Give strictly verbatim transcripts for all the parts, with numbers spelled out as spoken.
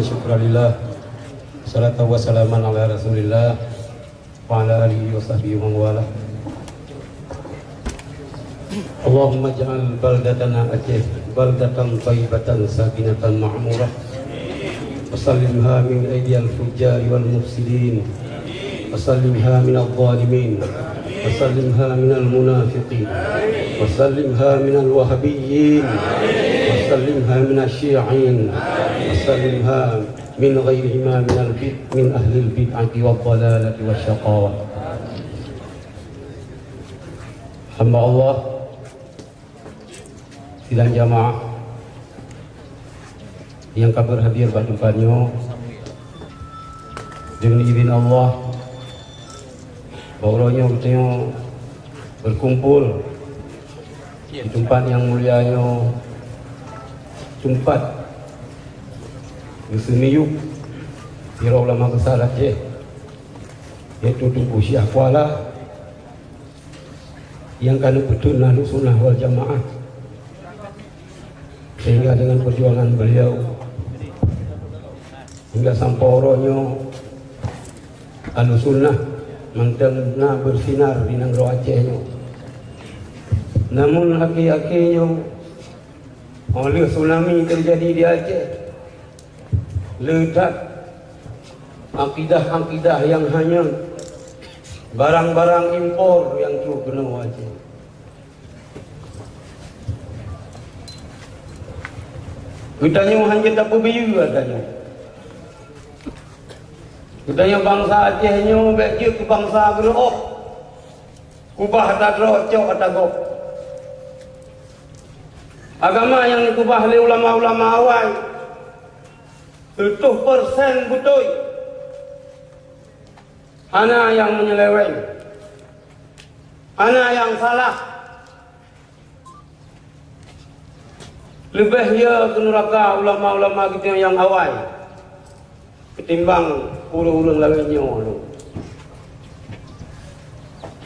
Syukralillah. Salatu wassalamu ala Rasulillah wa ala alihi wa sahbihi wa man walah. Allahumma ij'al baldatana Aceh baldatan thayyibatan sakinatan ma'murah. Wa sallimha min aidil fujjari wal mufsidin. Wa sallimha minadh dhalimin. Wa sallimha minal munafiqin. Wa sallimha minal wahabiyyin. Wa sallimha minasy syi'in. Wa sallimha min ghairihima minal bid-, min ahlil bid'ati wad dhalalati wasy syaqawah. Hamba Allah, sidang jamaah nyang ka berhadir bak teumpat nyoe, deungon idhin Allah, bak uroe nyoe geutanyoe berkumpul di teumpat nyang mulia nyoe, teumpat geuseumiyueb sidroe ulama besar Aceh, yaitu Teungku Syiah Kuala, nyang ka neupeutheun Ahlussunnah wal Jamaah, sehingga dengan perjuangan beliau, hingga sampoe uroe nyoe, Ahlussunnah mantong na beusinar di nanggroe Aceh nyoe. Namun, akhé-akhé nyoe, óh lheueh tsunami teujadi di Aceh, le that akidah-akidah nyang hanyut, barang-barang impor nyang trok keunoe u Aceh. Geutanyoe hana tapeubiyeu atra nyoe. Geutanyoe bansa Aceh nyoe bék jeuet keu bansa geureuoh, kubah atra droe, cok atra gob. Agama nyang geukeubah lé ulama-ulama awai seureutôh persen beutôi. Hana nyang menyeleweng, hana nyang salah. Leubeh ye keu nuraka ulama-ulama geutanyoe nyang awai ketimbang ureuëng-ureuëng lawét nyoe lom.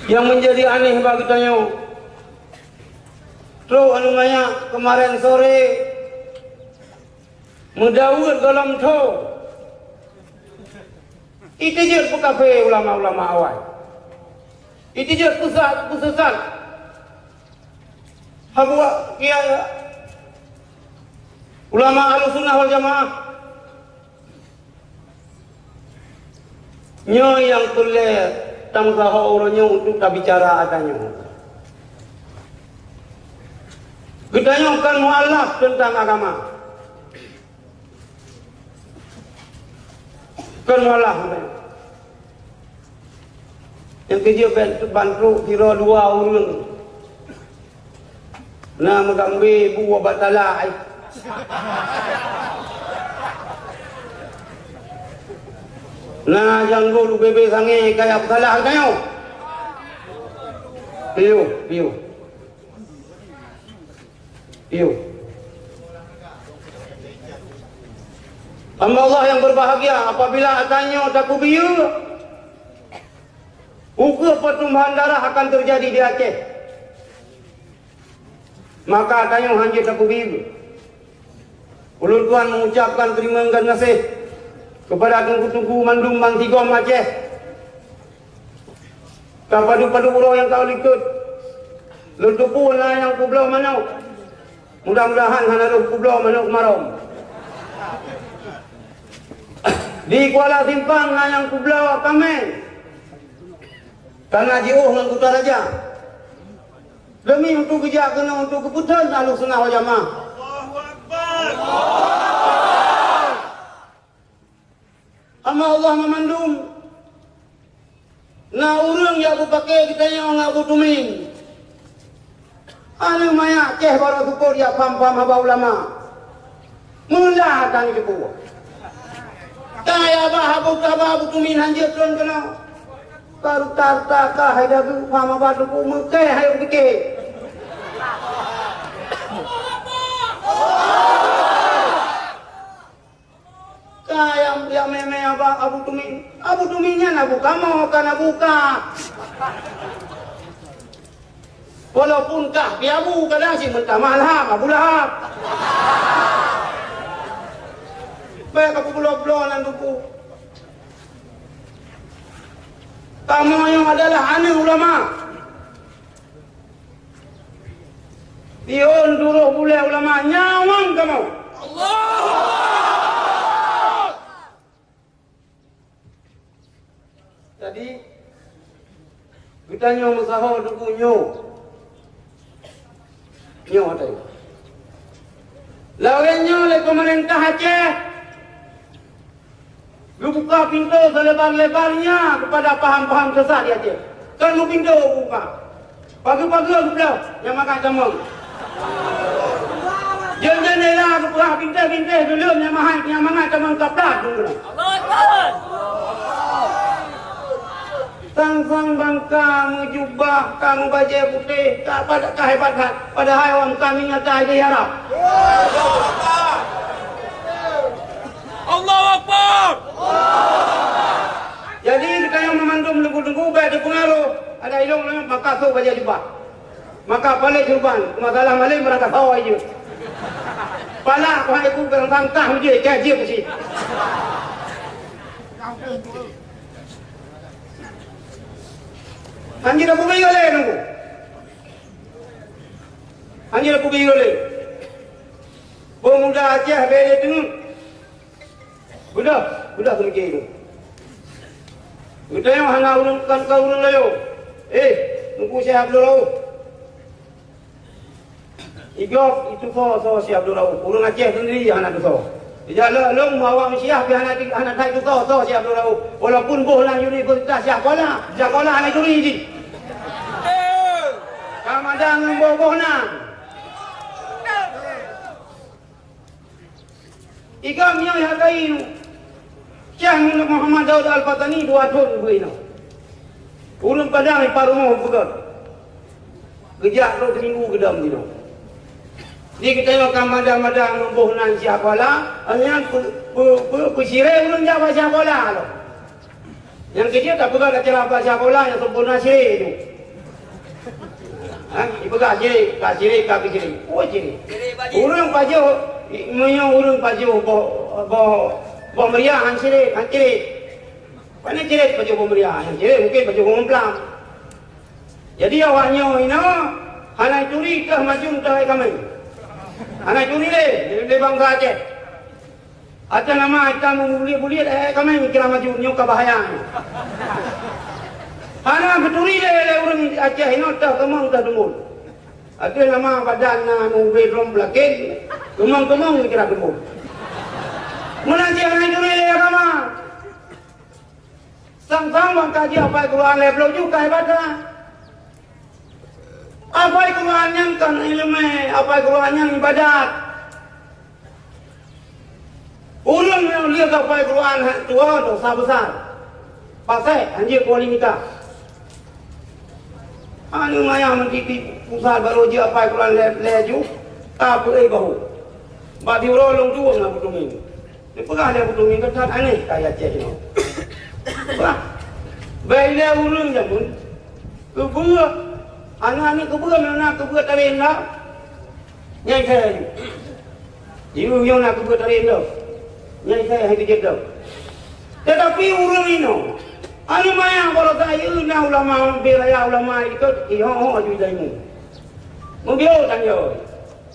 Nyang meunjadi aneh bak geutanyoe, trok aneuk manyak keumaren sore meudaweuet gohlom tho. Iteujeuet peukafé ulama-ulama awai. Iteujeuet peusat-, peusesat. Habuak kiai ulama Ahlussunnah wal Jamaah. Nyoe nyang peureulée tameusaho uroe nyoe untuk tabicara atra nyoe. Geutanyoe kon mualaf teuntang agama. Kon mualaf. Nyang keujeuet ban trok sidroe dua ureuëng na meugambé bu bak tala, eh. Na janggôt ubé-bé sangé kaya peusalah geutanyoe. Piôh, piôh. Iyo. Hamba Allah yang berbahagia, apabila atra nyoe tapeubiyeu, ukeue pertumbuhan darah akan terjadi di Aceh. Maka atra nyoe hana jeuet tapeubiyeu. Ulôn tuan mengucapkan teurimong gaséh kepada teungku-teungku mandum bansigom Aceh. Ka padub-padub uroe nyang ka likot, lôn teupeu na nyang peubloe manok. Mudah-mudahan hana lôn peubloe manok keumarôm. Di Kuala Simpang na nyang peubloe kaméng, ka na jiôh ngon kuta raja. Demi untuk geujak keunoe untuk geupeutheun Ahlussunnah wal Jamaah. Allahu Akbar. Hamba Allah meumandum, na ureuëng jak beupakée geutanyoe ngon Abu Tumin. Aneuk manyak Aceh barô seupôt jak pham-pham haba ulama. Meulah tan jipeubuet. Ka ya bah Abu, ka bah Abu Tumin hanjeuet lôn keunoe. Ka ruta-ruta ka hai dagu pham haba teungku meukai hai pike. Ka nyang, nyang mé-mé Aba-, Abu Tumin. Abu Tumin nyan abu kamoe, kon abu kah. Walaupun kah pih abu, kadang cit meutamah Lahab, Abu Lahab. Bèk kapeubloe-bloe nan Teungku. Kamoe nyoe adalah aneuk ulama. Sithôn turoh bulèe ulama nyawöng kamoe. Jadi, geutanyoe meusaho Teungku nyoe. Nyoe watèe. Lawét nyoe lé peumeurintah Aceh geubuka pintoe seulebar-lebarnya keupada paham-paham sesat di Aceh. Kon meupintoe geubuka. Pageue-pageue geubloe nyang mangat tamong. Jeuem-jeuem nila geupeugah binteh-binteh geuleuem nyang mangat, nyang mangat tamong kaplat dum keudroe. Sang-sang ban ka meujubah, ka meubajèe putéh, ka pada ka hebat that, padahai awak kami nyata jih harab. Allahu Akbar! Jadi, geutanyoe meumandum teungku-teungku bèk teupeungaroh, ada ilong-ilong maka sôk bajèe jubah. Maka palék jurban, masalah malém meuraka sawa jeuet. Palak keuhai ku keu sangkah ujue, ka jeuet cit. Hanjeuet aku biyeu lé nunggu. Hanjeuet aku biyeu lé. Pemuda Aceh bèk lé teungeut. Beudôh, beudôh keuneuk jih. Geutanyoe hana ureueng, kon, kon ureueng layeue. Eh, Teungku Syekh Abdul Rauf. Igob itu soe-soe Syekh Abdul Rauf. Ureueng Aceh sendiri hana tusoe. Ija lôn, lôn awak Syiah pih hana, hana that tusoe-soe Syekh Abdul Rauf. Walaupun boh na universitas Syekh Kuala, Syekh Kuala hana turi jih. Ka mada ngon boh-boh na. Iga miyueb hai kayu. Syekh Muhammad Daud Al-Fatani dua thon beu inoe. Ureueng Padang ipat rumoh peugah. Geujak trok siminggu geudong inoe. Di geutanyoe ka mada-mada ngon boh nan Syekh Kuala, nyan peu-, peu-, peu-, peuciré ureueng jak bak Syekh Kuala lom. Nyang keujeuet tapeugah acara bak Syekh Kuala nyang sempurna syirik tu. Ha? Ipeugah syirik, ka syirik, ka syirik. Oh, syirik. Ureueng pajoh, meunyoe ureueng pajoh boh, boh, boh meuria han syirik, han syirik. Pane syirik pajoh boh meuria, han syirik mungken pajoh boh mumplam. Jadi awak nyoe inoe hana turi teuh maju teuh hai kamoe. Hana turi lé, lé bangsa Aceh. Ateueh nama ita meubuliet-buliet, eh, kamoe kira maju nyoe ka bahaya nyoe. Hana geuturi lé, lé ureueng Aceh inoe teuh keumong teuh deungon. Ateueh nama badan na meuubé lom peulakén, keumong-keumong kira deungon. Meunan cit hana geuturi lé agama. Sang-sang ban ka jeuet apai Quran lhèe ploh juh ka ibadah. Apai Quran nyan kon ileumèe, apai Quran nyan ibadat. Ureueng nyang lheueh apai Quran han tuwoe dosa besar. Paséh, hanjeuet kuali nikah. Aneuk manyang meutiti pusat barô jeuet apai Quran lhèe, lhèe juh, ka peuéh bahô. Bak siuroe lôn tuwông na peutumin. Neupeugah lé Abu Tumi, "Gata aneh kaya Aceh nyoe." Bah, bèk ilèe ureueng jameun keubeue, aneuk-aneuk keubeue, meunyoe na keubeue tarém dak, nyai kaya. Yue nyoe na keubeue tarém dak, nyai kaya hai keujeuet dak. Teutapi ureueng inoe, aneuk manyang baroesa yue na ulama, bèk raya ulama ikot, iho-ho aju ilmu. Meubiôh tanyoe.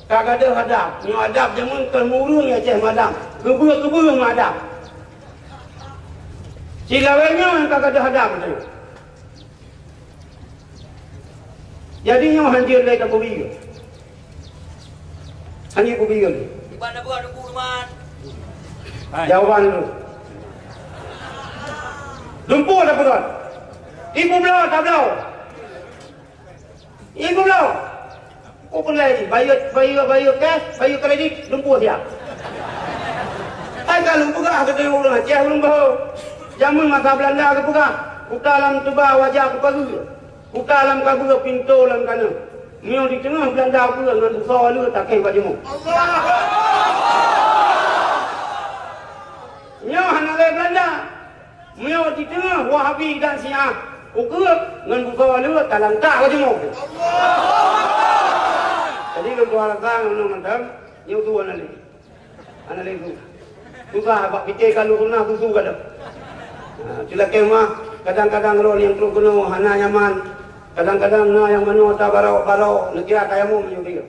Ka gadôh adab. Nyoe adab jameun kon ureueng Aceh meuadab. Keubeue-keubeue meuadab. Cilawée nyoe nyang ka gadôh adab teuh. Jadi nyoe hanjeuet lé tapeubiyeu. Hanjeuet peubiyeu lé. Iban na buat duku ruman. Jawaban tu. Dumpeue tapeugah. Ibu bloe tabloe. Ibu bloe. Ku peulai jih, bayeue, bayeue, bayeue cash, bayeue kredit, dumpeue siat. Hai ka lôn peugah keu ureueng Aceh, ureueng boh. Jameun masa Beulanda geupeugah, "Kuta lam tuba waja kupageue. Kuta lam kabeue pintoe lam tanoh." Meunyoe di teungoh Beulanda ukeue ngon busoe le takeh bak jumoe. Nyoe hana lé Beulanda. Meunyoe di teungoh Wahabi dan Syiah ukeue ngon busoe le talantak bak jumoe. Jadi lôn tuan rasa ngon mantong, nyoe tu hana lé. Hana lé tu. Susah bak pike ka lôn tunas susu ka lheueh. Ha, cilakée mah, kadang-kadang droe nyang trok keunoe hana nyaman. Kadang-kadang na nyang manoe tabarok-barok, neukira tayamum meunyoe dia.